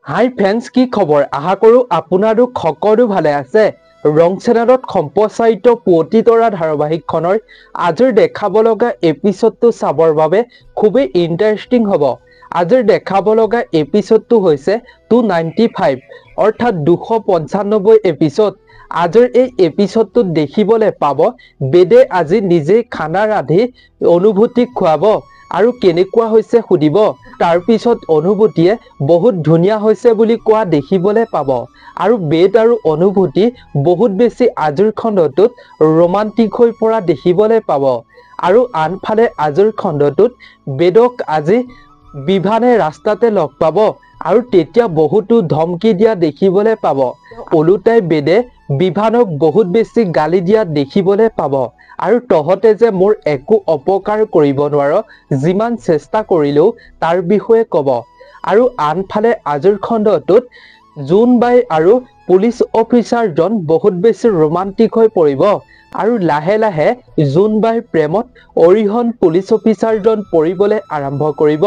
হাই friends, কি খবৰ? আশা কৰোঁ আপোনালোক সকলো ভালে আছে। ৰং চেনেলত সম্প্ৰচাৰিত পুৱতি তৰা ধাৰাবাহিকখনৰ আজিৰ দেখাব লগা এপিছডটো চাবৰ বাবে খুবেই ইণ্টাৰেষ্টিং হ'ব। আজিৰ দেখাব লগা এপিছডটো হৈছে 295, অৰ্থাৎ 295 এপিছড। আজিৰ এই এপিছডটোত দেখিবলৈ পাব বেদে আজি নিজেই খানা ৰান্ধি অনুভূতিক খুৱাব আৰু কেনেকুৱা হৈছে সুধিব। তাৰপিছত অনুভূতিয়ে বহুত ধুনীয়া হৈছে বুলি কোৱা দেখিবলৈ পাব। আৰু বেদ আৰু অনুভূতি বহুত বেছি আজিৰ খণ্ডটোত ৰোমান্টিক হৈ পৰা দেখিবলৈ পাব। আৰু আনফালে আজিৰ খণ্ডটোত বেদক আজি বিভানে ৰাস্তাতে লগ পাব আৰু তেতিয়া বহুতো ধমকি দিয়া দেখিবলৈ পাব। ওলোটাই বেদে বিভানক বহুত বেছি গালি দিয়া দেখিবলৈ পাব আৰু তহঁতে যে মোৰ একো অপকাৰ কৰিব নোৱাৰ, যিমান চেষ্টা কৰিলেও তাৰ বিষয়ে ক'ব। আৰু আনফালে আজিৰ খণ্ডটোত জোনবাই আৰু পুলিচ অফিচাৰজন বহুত বেছি ৰোমান্টিক হৈ পৰিব আৰু লাহে লাহে জোনবাইৰ প্ৰেমত অৰিহণ পুলিচ অফিচাৰজন পৰিবলৈ আৰম্ভ কৰিব।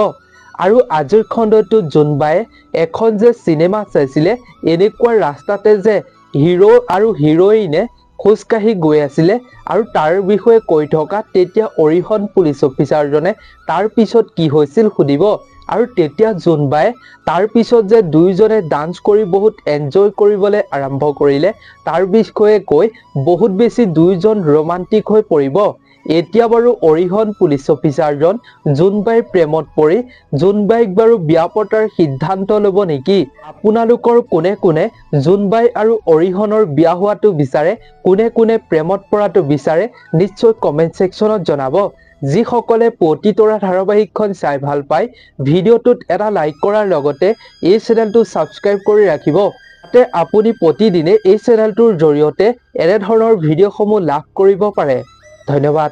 আৰু আজিৰ খণ্ডটোত জোনবায়ে এখন যে চিনেমা চাইছিলে, এনেকুৱা ৰাস্তাতে যে হিৰ' আৰু হিৰ'ইনে খোজকাঢ়ি গৈ আছিলে আৰু তাৰ বিষয়ে কৈ থকা, তেতিয়া অৰিহণ পুলিচ অফিচাৰজনে তাৰ পিছত কি হৈছিল সুধিব। আৰু তেতিয়া জোনবায়ে তাৰ পিছত যে দুয়োজনে ডান্স কৰি বহুত এনজয় কৰিবলৈ আৰম্ভ কৰিলে তাৰ বিষয়ে কৈ বহুত বেছি দুয়োজন ৰোমান্টিক হৈ পৰিব। এতিয়া বাৰু অৰিহণ পুলিচ অফিচাৰজন জোনবাইৰ প্ৰেমত পৰি জোনবাইক বাৰু বিয়া পতাৰ সিদ্ধান্ত ল'ব নেকি? আপোনালোকৰ কোনে কোনে জোনবাই আৰু অৰিহণৰ বিয়া হোৱাটো বিচাৰে, কোনে কোনে প্ৰেমত পৰাটো বিচাৰে নিশ্চয় কমেণ্ট ছেকশ্যনত জনাব। যিসকলে পুৱতি তৰা ধাৰাবাহিকখন চাই ভাল পায়, ভিডিঅ'টোত এটা লাইক কৰাৰ লগতে এই চেনেলটো ছাবস্ক্ৰাইব কৰি ৰাখিব, যাতে আপুনি প্ৰতিদিনে এই চেনেলটোৰ জৰিয়তে এনেধৰণৰ ভিডিঅ'সমূহ লাভ কৰিব পাৰে। ধন্যবাদ।